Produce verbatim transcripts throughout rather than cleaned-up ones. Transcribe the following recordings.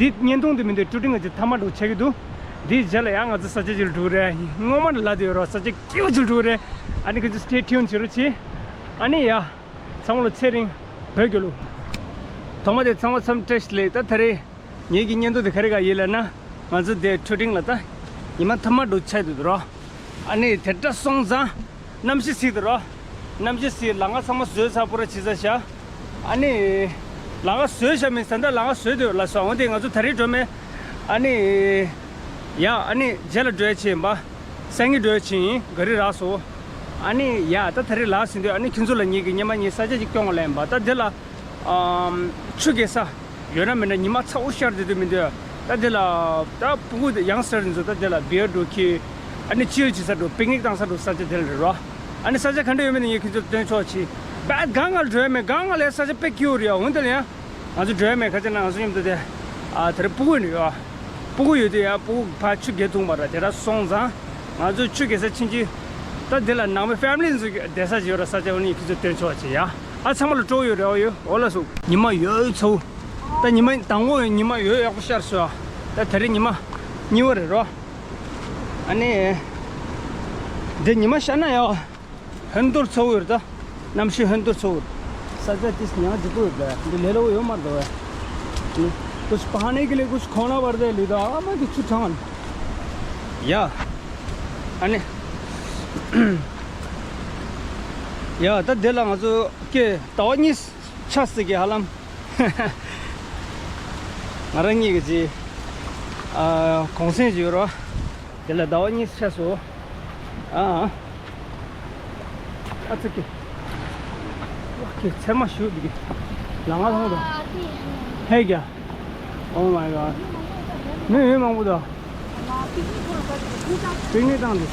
འདི་བརྙན་ཐུང་འདི་མི་འདུག་ཊུ་རིང་ང་ཅིག་ཐ་མ་འགྲོ་ཆགས་ཀྱི་འདུག་འདིའི་རྗེས་ལ་ཡང་ང་ཚོ་ས་ཆ་ཅིག་ལ་འགྲོ་རེད། སྔོན་མ་ནས་ལབ་བསྡད་ཡོད་རེད། ས་ཆ་སྐྱིད་པོ་ཅིག་ལ་འགྲོ་རེད། ཨ་ནི་ཁྱེད་ཚོ་stay tuned་བྱེད་རོགས་གྱིས། ཨ་ནི་ཡ། ཚང་མ་ལ་ཚེ་རིང་བོད་རྒྱལ་ལོ། ཐོག་མ་དེ་ཚང་མ་འཚམས་བཀྲ་ཤིས་བདེ་ལེགས། ད་ད་རེས་ངེད་ཀྱི་བརྙན་ཐུང་དེ་ག་རེ་ག་ཡིན་ལབ་ན། ང་ཚོ་དེ་ཊུ་རིང་ལ་ད་ཉི་མ་ཐ་མ་འགྲོ་ཆགས་འདུག་རོ། ཨ་ནི་དེ་འདྲ་སོང་ཙང་གནམ་གཤིས་གཟིགས་འདུག་རོ། གནམ་གཤིས་གཟིགས། ལམ་ཁ་ཚང་མ་བཟོས་ཚར། པུ་ར་བྱས་ཚར་ཤག་ཨ་ནི་ལམ་ཁ་བཟོས་ཤག་མིན་ད་ལྟ་ལམ་ཁ་བཟོས་འདུག་ལབ་སོང་། འོན་ཏེ་ང་ཚོ་ད་རེས་འགྲོ་མེད། ཨ་ནི་ཡ། ཨ་ནི་རྗེས་ལ་འགྲོ་ཡ་ཆེ་ཡིན་པ། སང་ཉིན་འགྲོ་ཡ་ཆེ་ཡིན། ག་རེ་རག་སོང་། ཨ་ནི་ཡ། ད་ད་རེས་ལ་ཟིན་དུས་ཨ་ནི་ཁྱོད་ཚོ་ལ་ངེད་ཀྱི་སྔོན་མ་ངའི་ས་ཆ་ཅིག་སྐྱོང་བ་ལ་ཡིན་པ། ད་དེ་ལ་ཨམ་ཆུ་རྐྱལ་ས་ཡོད་ན་མེད་ན་ཉི་མ་ཚ་པོ་ཤར་བསྡད་དུས་མི་འདུག་ད་དེ་ལ་ད་ཕྲུ་གུ་ཡང་སར་ཚོ་ད་དེ་ལ་བི་ཡར་འགྲོ་གི། ཨ་ནི་ཅིལ་བྱེད་ས་འགྲོ། པིག་ནིག་བཏང་ས་འགྲོ། ས་ཆ་དེ་ལ་རེད་རོ། ཨ་ནི་ས་ཆ་ག་འདྲ་ཡོད་མེད་ནི་ངས་ཁྱོད་ཚོར་སྟོན་ཆོག་ཆེ། བད་གང་ང་ལ་འགྲོ་ཡ་མེད། གང་ང་ལ་ས་ཆ་དཔེ་སྐྱིད་པོ་རེད་ཡ། འོན་ཏེ་ལ་ཡང་ང་ཚོ་འགྲོ་ཡ་མེད། ཁ་ཆེ་ན་ང་ཚོ་མཉམ་དུ་དེ་ཨ་དེ་རེད། ཕྲུ་གུ་ཡོད་ཡ། ཕྲུ་གུ་ཡོད་དུས་ཡ་ཕྲུ་གུ་ཕར་ཆུ་རྐྱལ་འཐུང་བ་ར་དེ་འདྲ་སོང་ཙང་ང་ཚོ་ཆུ་རྐྱལ་ས་ཕྱིན་ཅི། ད་དེ་ལ་ནང་མི་ཕེ་མི་ལི་ཚོ་བསྡད་ས་ཅིག་ཡོད་ར། ས་ཆ་འོ་ནི་ཁྱོད་ཚོར་སྟོན་ཆོག་ཆེ་ཡ། ཨ་ཚང་མ་ལ་སྤྲོ་ཡོད་རེད། འོ་ཡོད། འོ་ལགས་སོ། ཉི་མ་ཡོད་ཚ་པོ། ད་ཉི་མ་དང་པོ་ཉི་མ་ཡོད་ཡག་པོ་ཤར་སོང་། ད་ད་རེས་ཉི་མ་གཉིས་པ་རེད་རོ། ཨ་ནི་འདི་ཉི་མ་ཤར་ན་ཡ། ཧོན་ཏོར་ཚ་པོ་ཡོད་རེད་ད། གནམ་གཤིས་ཧོན་ཏོར་ཚ་པོ་ཡོད། ས་ཆ་ཏིས་ཉག་ཅིག་པོ་ཡོད་པས། འདི་ལས་སླ་པོ་ཡོད་མ་རེད་ད། कुछ पाने के लिए कुछ खोना पड़ता है ལུས་ད། ཨ་མ་གི་ཆུ་གྲང་། ཡ། ཨ་ནི། ཡ་ད་འདི་ལ་ང་ཚོ་ཀྱེ་ཟླ་བ་གཉིས་ཆགས་སྲིད་ཀྱི་ཧ་ལམ། ང་རང་གཉིས་ཀྱི་ཅི། ཨ་གུང་སེང་ཅིག་ཡོད་རོ། དེ་ལ་ཟླ་བ་གཉིས་ཆགས་སོང་། ཨ། ཨ་ཙི་ཀི། ཨོ་ཁེ། ཚེར་མ་ཞུ་འདི་གི། ལ་ང་ལྷོང་དང་། ཧེ་གྱ། Oh my god། མི་མི་མང་པོ་དང་། པིག་ནིག་བཏང་འདུག་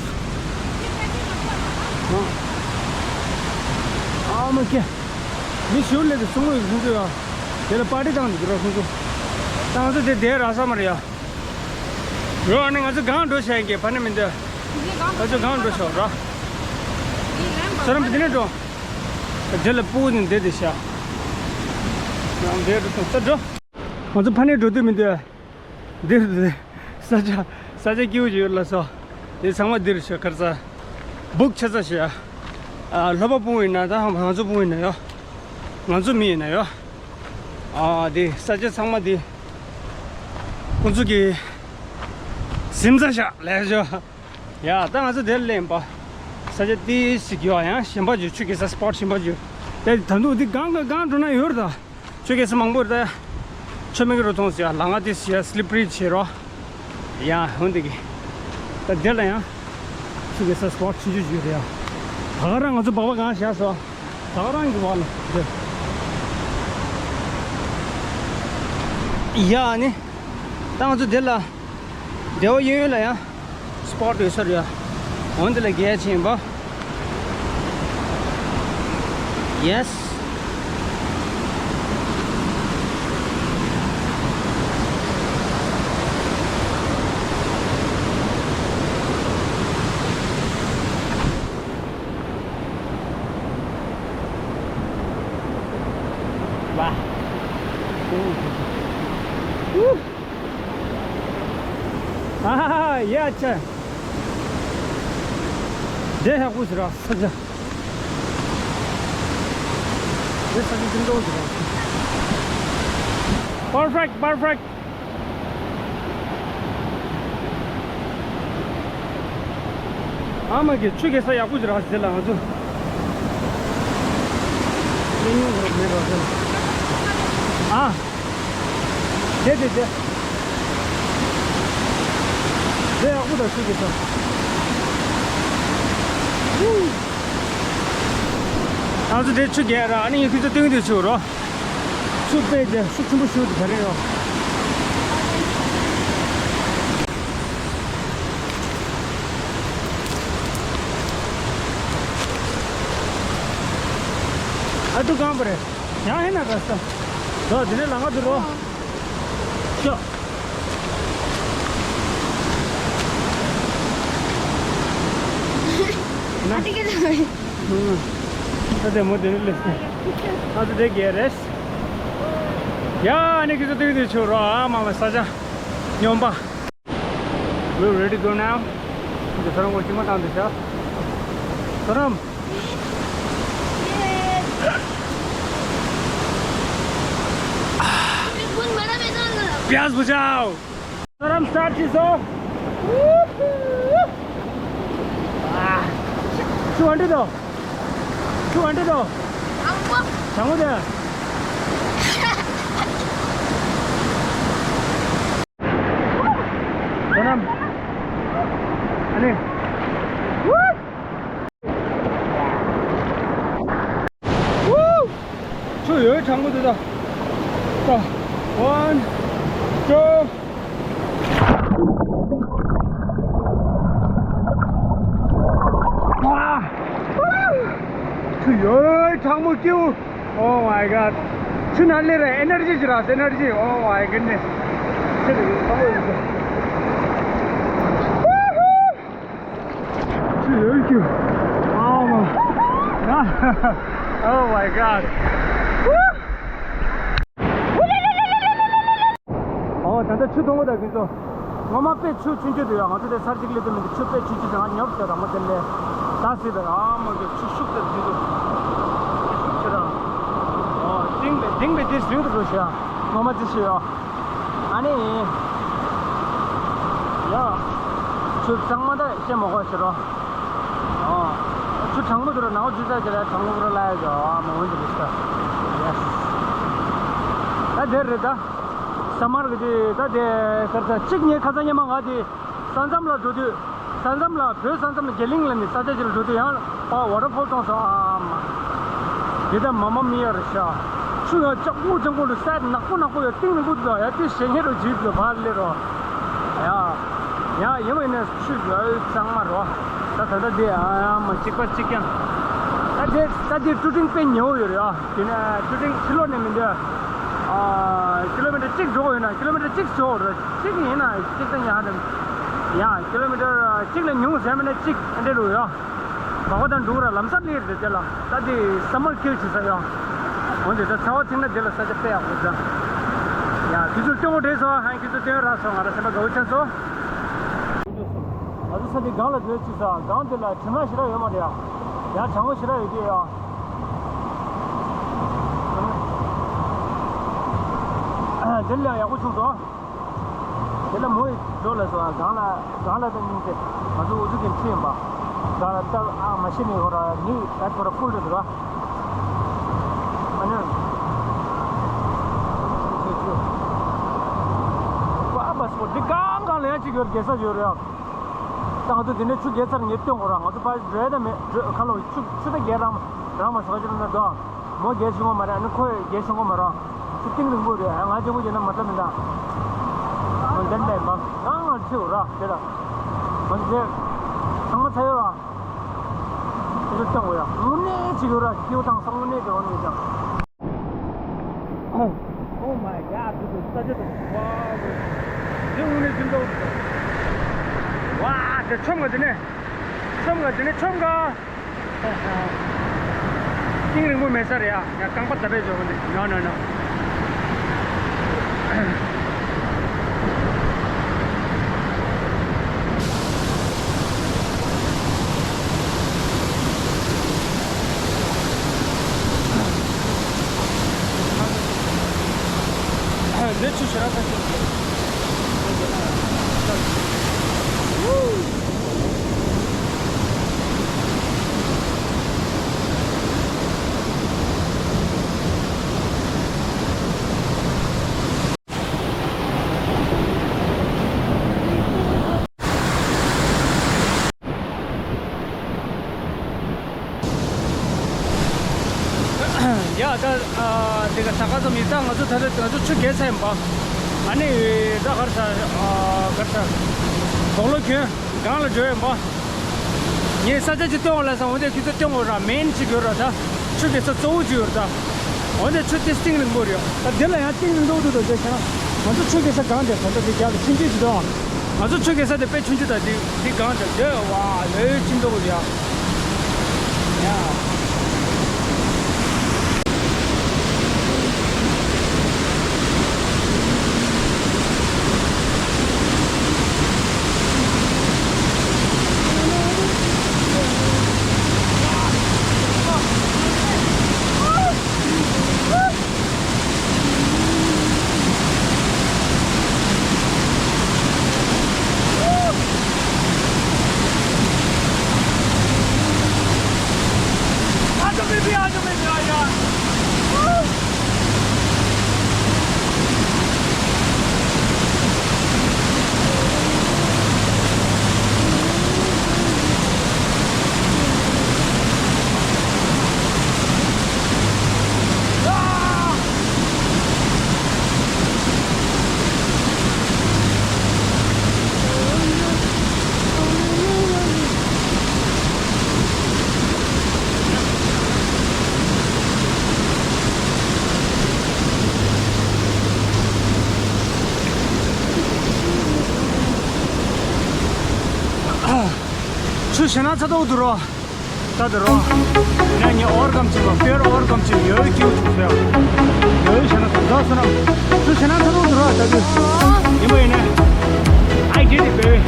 ཨ་མ་ཀེ། མི་ཞུ་ལེ་དུ་སུང་ལོ་ཡི་ཁུང་ཚོ་ཡ། དེ་ལ་པར་ཊི་བཏང་འདུག་ར་ཁུང་ཚོ། ད་ང་ཚོ་དེ་བསྡད་རག་ས་མ་རེད་ཡ། རོ། ཨ་ནི་ང་ཚོ་གང་འགྲོ་བྱ་ཡིན་གྱི་ཕ་ནི་མི་འདོད། ང་ཚོ་གང་འགྲོ་ཤོག་ར། ས་རམ་དེ་ནས་འགྲོ། དེ་ལ་སྤུ་གུ་ནི་འདི་དེ་ཤ། ང་འདི་འགྲོ་ཐུབ་ས་འགྲོ། ང་ཚོ་ཕ་ནི་འགྲོ་དུས་མི་འདོད། འདིར་འདི་ས་ཆ་ས་ཆ་སྐྱིད་པོ་ཞིག་ཡོད་ལ་སོ། དེ་ཚང་མ་འདིར་ཤོག་ཁར་ས། སྦུག་ཆ་ས་ཤ། ཨ་ལྷོ་པ་སྤུ་གུ་ཡིན་ན་ད་ང་ཚོ་སྤུ་གུ་ཡིན་ན་ཡོ། ང་ཚོ་མི་ཡིན་ན་ཡོ། ཨ་དེ་ས་ཆ་ཚང་མ་དེ་ཁོང་ཚོ་གི་སིམ་ས་ཤག་ལས་ཤོག། ཡ། ད་ང་ཚོ་དེར་སླེབས་པ། ས་ཆ་ཏི་ཞིག་ཡོད་ཡང་གཞན་པ་ཅིག་ཆུ་རྐྱལ་ས་སི་པོཊ་གཞན་པ་ཅིག་ཡོད། དེ་ད་དུང་འདི་གང་ག་གང་འགྲོ་ན་ཡོད་རེད་ད། ཆུ་རྐྱལ་ས་མང་པོ་རེད་ད། ཆུ་མིག་རུ་མཐོང་ཟེར་ཡ་ལ་ང་ཏི་ཟེར་ཡ་སི་ལི་པ་རི་བྱེད་རོགས། ཡ་འོན་ཏེ་གི། ད་དེ་ལ་ཡང་ཆུ་རྐྱལ་ས་སི་པོཊ་ཆུང་ཆུང་ཞིག་རེད་ཡ། ད་ག་རང་ང་ཚོ་སྦག་སྦག་གང་བཞག་སོ། ད་ག་རང་གི་བར་ལ་འདི། ཡ་ནི། ད་ང་ཚོ་དེ་ལ་བདེ་བ་གཡས་གཡོན་ལ་ཡང་སི་པོཊ་ཡོད་ས་རེད་ཡ། འོན་ཏེ་ལ་རྒྱལ་ཆེན་པ། Yes། ཨ་ཧ་ཧ། ཡ་ཆ། དེ་ཧ་གོ་ཟེར་ར་ས་ཆ། དེ་ས་ཆ་ཅིག་འགྲོ་ཟེར་ར། Perfect, perfect། ཨ་མ་གི་ཆུ་རྐྱལ་ས་ཡག་པོ་ཞིག་རག་ཟེར་ལ་ང་ཚོ། གླེང་མྱོང་རོགས་མེད་རོགས་ཟེར། ཨ། དེ་དེ་དེ། དེ་ཡག་པོ་དང་ཆུ་རྐྱལ་ས། ཨུ། ང་ཚོ་དེ་ཆུ་རྐྱལ་ར་ཨ་ནི་ཡིན་ཁུལ་ཚོ་སྟོན་གྱི་འདུག་ཆུ་རོ། ཆུ་དཔེ་དེ་ཤུགས་ཆེན་པོ་ཞིག་འདུག་ག་རེ་ཡོད། ཨ་དུ་གང་པ་རེད། ཡང་ཧེ་ན་ར་ས། ད་དེ་ནས་ལ་ང་དུ་རོ། ཤོ། ཨ་དེ་ག་ད། ཨ་དེ་མོ་དེ་ནས་ལེ་ས། ཨ་དེ་དེ་ག་རེད། ཡ། ཨ་ནི་ཁྱེད་ཚོ་ཏིག་ཏིག་ཆུ་རོ། ཨ་མ་མ་ས་ཆ་སྙོམས་པ། We're ready to go now. འདི་ཚོ་རང་གོ་ཅི་མ་བཏང་འདི་ཤ། ཚོ་རམ། प्याज बुझाओ। ཚོ་རམ་སི་ཊར་བྱས་སོང་། ཆུ་འདི་དོ། ཆུ་འདི་དོ། གྲང་མོ། གྲང་མོ་དེ། ཚོ་རམ། ཨ་ནི། ཆུ་ཡོད་གྲང་མོ་དེ་ད། ད། One, two. ཨ། ཆུ་ཡོད་གྲང་མོ་སྐྱིད། Oh my God. ཆུ་ནང་སླེབས་ར་ཨེ་ནར་ཇི་ཅིག་རག་ཨེ་ནར་ཇི། Oh my goodness. ཆུ་ཡོད་གྲང་མོ་ཡོད་ཀྱི། Oh my. Oh my God. ཨོ། ད་ལྟ་ཆུ་གཏོང་གི་ད་ཁྱེད་ཚོ། ངོ་མ་དཔེ་ཆུ་ཆུང་ཆུང་དུ་ཡོད། ང་ཚོ་དེ་ས་གཅིག་སླེབས་དུས་མི་འདུག་ཆུ་དཔེ་ཆུང་ཆུང་དུ་ང་ཉོབ་ཤོག་དང་མོ་དེ་ལས། ད་སྲིད་པ་རང་མོ་གི་ཆུ་ཤུགས་དེ་འཛུལ་འདུག་ཆུ་ཤུགས་ཆེ་རང་། ཨོ། གཏིང་པའི་གཏིང་པའི་དེ་ཟིང་དུ་འགྲོ་ཤག་ངོ་མ་ཅི་ཞིག་ཡོད། ཨ་ནི། ཡ། ཆུ་གཙང་མ་ད་བཤད་མ་དགོས་ཤེས་རོ། ཨོ། ཆུ་གྲང་མོ་དུ་ར་ནང་ཇི་ཙག་ཅི་ལ་གྲང་མོ་ར་ལ་ཡ་ཇོ། ཨ་མ་འོན་དུ་རེད་ཤག་ཡེ་སི། ད་དེ་རེད་ད། ས་མར་གི་དེ་ད་དེ་ཁར་ཚ་གཅིག་ཉེ་ཁ་ཚ་ཉེ་མ་ང་དེ། ས་མཚམས་ལ་འགྲོ་དུས། ས་མཚམས་ལ་བོད་ས་མཚམས་རྒྱ་གླིང་ལ་ནི་ས་ཆ་ཅིག་ལ་འགྲོ་དུས་ཡང་ལ་ཨ་ཝ་ཊར་ཕོལ་མཐོང་སོང་། ཨ་མ། དེ་ད་མ་མ་མི་ཡ་རེད་ཤག་ཆུ་ཡང་ལྕགས་པོ་ལྕགས་པོ་འདུག་ས་ནག་པོ་ནག་པོ་ཡ་གཏིང་རིང་པོ་འདུག་ཡ་དེ་ཞེ་ཧེ་རུ་བརྗིད་འདུག་ཕར་སླེབས་རོགས། ཡ། ཡ་ཡིན་པ་ཡིན་ན་ཆུ་ཡ་གཙང་མ་རོ། ད་ད་ལྟ་དེ་ཨ་མ་གཅིག་པ་གཅིག་རྐྱང་། ད་དེ་ད་དེ་ཀྲུ་ཀྲིང་དཔེ་ཉེ་བོ་ཡོད་རེད་ཡ། དེ་ནས་ཀྲུ་ཀྲིང་ཕྱི་ལོགས་ནས་མི་འདུག་ཨ། ཀི་ལོ་མི་ཊར་གཅིག་འགྲོ་དགོས་ཡོད་ན་ཀི་ལོ་མི་ཊར་གཅིག་འགྲོ་དགོས་རེད། གཅིག་ཡིན་ན་གཅིག་ད་ཉག་དང་། ཡང་ཀི་ལོ་མི་ཊར་གཅིག་ལས་ཉུང་ཟེར་མིན་ན་གཅིག་ཨ་འདྲ་རུ་ཡོད། བག་པ་དང་འགྲོ་ར་ལམ་སང་སླེབས་རེད་དེ་ལ། ད་དེ་ས་མར་ཁིལ་བྱེད་ས་ཡོད། འོན་ཏེ་ད་ཚ་བ་ཐིག་ན་དེ་ལ་ས་ཆ་དཔེ་ཡག་པོ་ད། ཡང་ཁྱེད་ཚོ་སྟོན་དགོས་རེད་སོང་། ཧན་ཁྱེད་ཚོ་སྟོན་རག་སོང་། ང་ར་སེམས་པ་དགའ་བོ་ཆགས་སོང་། ང་ཚོ་ས་དེ་སྒང་ལ་སྡོད་ཅིག་ས་སྒང་དེ་ལ་དྲི་མ་ཞེ་དྲག་ཡོད་མ་རེད་ཡ། ཡང་གྲང་མོ་ཞེ་དྲག་ཡོད་ཀྱི་ཡ། དེ་ལ་ཡག་པོ་བྱུང་སོང་། དེ་ལ་མོ་ཡི་འགྲོ་ལ་སོང་། སྒང་ལ་སྒང་ལ་ད་སྙིང་རྗེ། ང་ཚོ་འུ་ཚུགས་ཀྱི་ཁྲིད་ཡིན་པ། སྒང་ལ་ལྟ་ཨ་མ་ཤི་ནི་ཧོ་ར་ནི་ད་ཁོ་ར་ཕུལ་རེད་འདུག་ཨ་ནི། ཁོ་ཨ་པ་སོ་འདི་གང་གང་ལ་ཡང་གཅིག་ཡོད་རྒྱལ་ས་ཡོད་རེད་ཨ། ད་ང་ཚོ་འདི་ནས་ཆུ་རྒྱས་ཚར་ངས་སྟོན་གོ་ར། ང་ཚོ་ཕར་འགྲོ་ཡ་ད་མེད་འགྲོ་ཁ་ལོ་ཆུ་ཆུ་ད་རྒྱས་རང་རང་མ་སོ་ཅི་ན་འགྲོ། མོ་རྒྱལ་ཤིང་གོ་མ་རེད། ཨ་ནི་ཁོས་རྒྱལ་ཤིང་གོ་མ་རེད། ཆུ་གཏིང་རིང་པོ་རེད། ང་ཅན་གོ་རྒྱལ་ན་མ་ཐབས་མི་འདུག་འདི་ལས་མ་གང་ང་ཆེ་བོ་ར་དེ་ལ། ང་ཚོ་དེ་ཚང་མ་ཚ་ཡོད་ར། དེ་ཚོ་སྟོན་གོ་ཡ་དངོས་གནས་ཅིག་ཡོད་ར། སྐྱེ་བོ་དང་ས་དངོས་གནས་དེ་རང་ཡོད་ཀྱང་། Oh my God. འདི་དུ་ས་ཆ་དུ་ཝའོ། འདི་དངོས་གནས་ཅི་འདྲ་བོ། ཝ་དེ་ཆོམ་ག་དེ་ནས། ཆོམ་ག་དེ་ནས་ཆོམ་ག་གཏིང་རིང་པོ་མེད་ས་རེད་ཡ། ཡ་རྐང་པ་ད་པས་འཇོག་གི་འདུག་ནོ་ནོ་ནོ། འདི་ཆུ་ཞེ་དྲག་ས་ཆུ། ཡ་ད་ཨ་དེ་ག་ད་ག་ཙམ་ཡིན། ད་ང་ཚོ་ད་ལྟ་ང་ཚོ་ཆུ་རྒྱས་ཚར་ཡིན་པ། ཨ་ནི་ད་གར་ས་ཨ་གར་ས་དོག་ལོ་གྱོན་སྒང་ལ་འགྲོ་ཡིན་པ། ངས་ས་ཆ་ཅིག་སྟོན་འོང་ལ་སང་འོན་ཏེ་ཁྱེད་ཚོ་སྟོན་འོང་ར། མེན་ཅིག་ཡོད་ར། ད་ཆུ་རྒྱས་ས་གཙོ་བོ་ཅིག་ཡོད་ར། ད་འོན་ཏེ་ཆུ་དེ་གཏིང་རིང་པོ་རེད། ད་དེ་ལ་ཡང་གཏིང་རིང་པོ་འདུག་ད་དེ་བྱས་ན་ང་ཚོ་ཆུ་རྒྱས་ས་སྒང་དེ་ད་ལྟ་དེ་རྒྱབ་ལ་ཕྱིན་ཅི་ཅི་དང་། ང་ཚོ་ཆུ་རྒྱས་ས་དེ་དཔེ་ཆུང་ཆུང་དང་དེ་དེ་སྒང་དེ་དེ་ཝ་ལོས་ཅི་འདྲ་བོ་རེད་ཡ། ཡ། ཚུར་ཞེད་སྣང་ཚ་ཏོག་འདུག་རོ། ད་འདུག་རོ། ཡང་ངས་ཨོ་ཝར་ཀམ་བྱེད་པ། ཕིར་ཨོ་ཝར་ཀམ་བྱེད་པ། ཡོད་ཀྱི་འདུག་ཟེར། ཡོད་ཞེད་སྣང་ཚ་ཏོག་ཟེར་ན། ཚུར་ཞེད་སྣང་ཚ་ཏོག་འདུག་རོ། ད་དུས་ཡིན་པ་ཡིན་ནས། I did it, baby.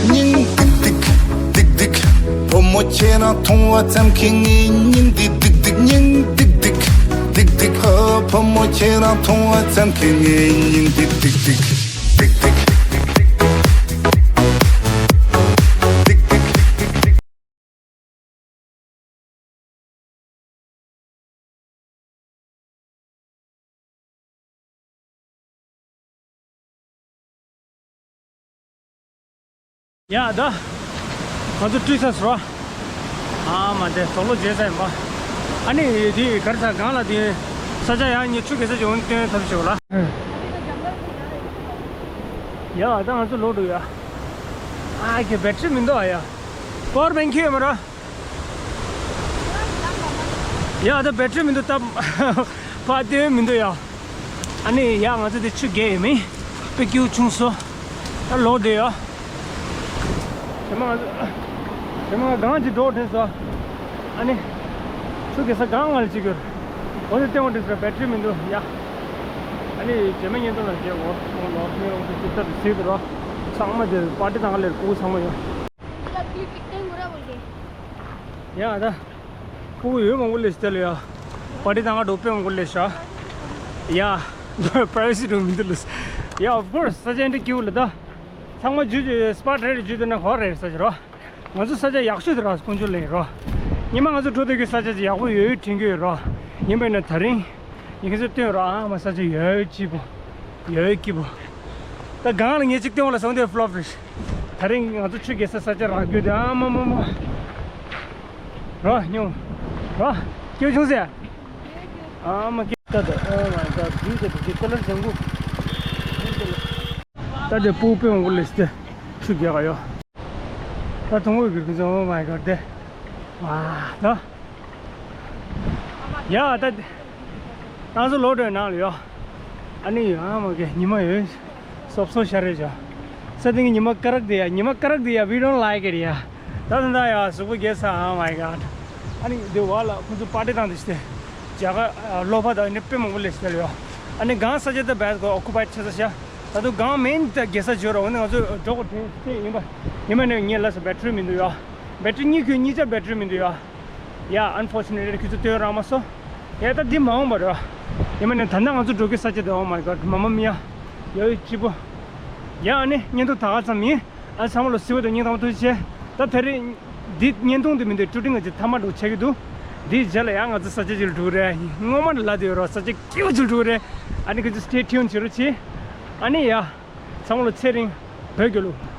སྙིང་ཏིག་ཏིག་ཏིག་ཏིག། བུ་མོ་ཁྱེད་རང་མཐོང་བ་ཙམ་གྱིས་ངའི་སྙིང་འདི་ཏིག་ཏིག། སྙིང་ཏིག་ཏིག་ཏིག་ཏིག། ཨ། བུ་མོ་ཁྱེད་རང་མཐོང་བ་ཙམ་གྱིས་ངའི་སྙིང་འདི་ཏིག་ཏིག་ཏིག་ཏིག། ཡ་ད། ང་ཚོ་ཊི་ཤར་ཊི་ར། ཨ་མ་དེ་དོག་ལོ་བརྗེས་ས་ཡིན་པ། ཨ་ནི་དེ་ག་རེ་ཟ། སྒང་ལ་དེ་ས་ཆ་ཡག་ཉེ་ཆུ་གེ་ས་ཅིག་འོང་སྟོན་ཐབས་ཤིག་ལ། ཡ་ད་ང་ཚོ་ལོག་འགྲོ་ཡ། ཨ་ཀྱེ་བེ་ཊི་རི་མི་འདུག་ཨ་ཡ། པ་ཝར་བེང་ཁྱེར་ཡོད་མ་ར། ཡ་ད་བེ་ཊི་རི་མི་འདུག་ད། ཕར་སྟོན་མི་འདུག་ཡ། ཨ་ནི་ཡ་ང་ཚོ་དེ་ཆུ་བརྒལ་ཡོད་མིན། དཔེ་སྐྱིད་པོ་བྱུང་སོང་། ད་ལོག་བསྡད་ཡ། དེ་མ་ང་ཚོ། དེ་མ་ང་སྒང་ཅིག་འགྲོ་དྲན་སོང་། ཨ་ནི། ཆུ་གེ་ས་སྒང་ང་ལ་ཅིག་ཡོད། འོ་དེ་སྟོན་འོང་དྲན་སོང་། བེ་ཊི་རི་མི་འདུག་ཡ། ཨ་ནི་རྗེས་མ་བརྙན་ཐུང་ལ་མཇལ་འོ། ཁོང་ལོག་ངའི་ལོག་དེ་ཅིག་ལྟ་དུ་ཟིག་དུ་རོ། ཚང་མ་དེ་པར་ཊི་དང་ལེར་ཕྲུ་གུ་ཚང་མ་ཡོད། ཡ་ད། ཕྲུ་གུ་ཡོད་མང་པོ་སླེབས་ཤག་ལ་ཡ། པར་ཊི་དང་འགྲོ་དཔེ་མང་པོ་སླེབས་ཤག་ཡ། པ་རའི་ཝེ་སི་འགྲོ་མི་འདུག་ལ། ཡ་of course ས་ཆ་འདི་སྐྱིད་པོ་ལ་ད། ཚང་མ་བརྒྱུད་བརྒྱུད་སི་པོཊ་རེད། བརྒྱུད་དེ་ན་ཧོ་རེད་ས་ཆ་རོ། ང་ཚོ་ས་ཆ་ཡག་ཤོས་དེ་ར་ཀོང་ཇོ་ལེན་རོ། ཉི་མ་ང་ཚོ་འགྲོ་དུས་ཀྱི་ས་ཆ་ཅིག་ཡག་པོ་ཡོད་ཡོད་དྲན་གྱི་ཡོད་རོ། ཡིན་པས་ན་དེ་རིང་ཡིན་གྱི་ཚོད་སྟོན་རོ། ཨ་མ་ས་ཆ་ཡོད་སྐྱིད་པོ། ཡོད་སྐྱིད་པོ། ད་སྒང་ལ་ངས་གཅིག་སྟོན་འོང་ལ་སོང་དེ་ཕ་ལོ་པ་རེད། དེ་རིང་ང་ཚོ་ཆུ་རྐྱལ་ས་ས་ཆ་རག་རྒྱུ་དེ་ཨ་མ་མ་མ། རོ་སྙུང་། རོ། སྐྱིད་པོ་བྱུང་ཟེར། ཨ་མ་སྐྱིད་ད་ད། Oh my God, beautiful, the color ཟེར་གོ། ད་དེ་ཕྲུ་གུ་དཔེ་མང་པོ་སླེབས་ཏེ་ཆུ་རྐྱལ་ག་ཡོད། ད་དུང་འོད་གི་གི་ཟེར། Oh my God, དེ། ཝ་ད། ཡ་ད། ང་ཚོ་ལོག་འགྲོ་ནང་ལ་ཡོད། ཨ་ནི་ཡོད་ཨ་མ་གི་ཉི་མ་ཡོད། སོབ་སོབ་ཤར་རེད་ཤག་ས་སྟེང་གི་ཉི་མ་སྐ་རགས་དེ་ཡ། ཉི་མ་སྐ་རགས་དེ་ཡ། We don't like it ཡ། ད་ད་ད་ཡ་གཟུགས་པོ་རྒྱས་ས། Oh my God. ཨ་ནི་འདི་བ་ལ་ཁོ་ཚོ་པར་ཊི་བཏང་དེ་ཤི་སྟེ། རྒྱ་གར་ལོ་པ་དང་ནི་དཔེ་མང་པོ་སླེབས་ཤག་ལ་ཡ། ཨ་ནི་སྒང་ས་ཆ་ད་བས་གོ་ཨོ་ཀུ་པའེ་ཌི་བྱེད་ས་ཤག་ད་དུང་སྒང་མེན་ད་རྒྱལ་ས་བརྗོད་རོགས་ནི་ང་ཚོ་འགྲོ་གོ་དྲན་ཤེས་ཡིན་པ། ཡིན་པ་ནི་ངས་ལབ་སོང་བེ་ཊི་རི་མི་འདུག་ཡ། བེ་ཊི་རི་གཉིས་ཁུ་གཉིས་ཆ་བེ་ཊི་རི་མི་འདུག་ཡ། ཡ་unfortunately ཁྱོད་ཚོ་སྟོན་རག་མ་སོང་། ཡ་ད་འདི་མ་འོངས་པ་རེད། ཡིན་པ་ནི་ད་ལྟ་ང་ཚོ་འགྲོ་གི་ས་ཆ་དེ། Oh my God, Mamma Mia. ཡ་ཡོད་སྐྱིད་པོ། ཡ་ཨ་ནི་བརྙན་ཐུང་ད་ག་ཙམ་ཡིན། ཨ་ཚང་མ་ལ་སི་བ་དང་སྙིང་ཐག་པ་ཐུགས་རྗེ་ཆེ། ད་དེ་རིང་འདི་བརྙན་ཐུང་འདི་མི་འདུག་ཊུ་ཊིང་ང་ཚོ་ཐ་མ་འགྲོ་ཆགས་ཀྱི་འདུག་འདིའི་རྗེས་ལ་ཡང་ང་ཚོ་ས་ཆ་ཅིག་ལ་འགྲོ་གི་རེད། སྔོན་མ་ནས་ལབ་བསྡད་ཡོད་རོགས། ས་ཆ་སྐྱིད་པོ་ཅིག་ལ་འགྲོ་གི་རེད། ཨ་ནི་ཁྱོད་ཚོ་stay tuned བྱེད་རོགས་གྱིས། ཨ་ནི་ཡ། ཚང་མ་ལ་ཚེ་རིང་བོད་རྒྱལ་ལོ།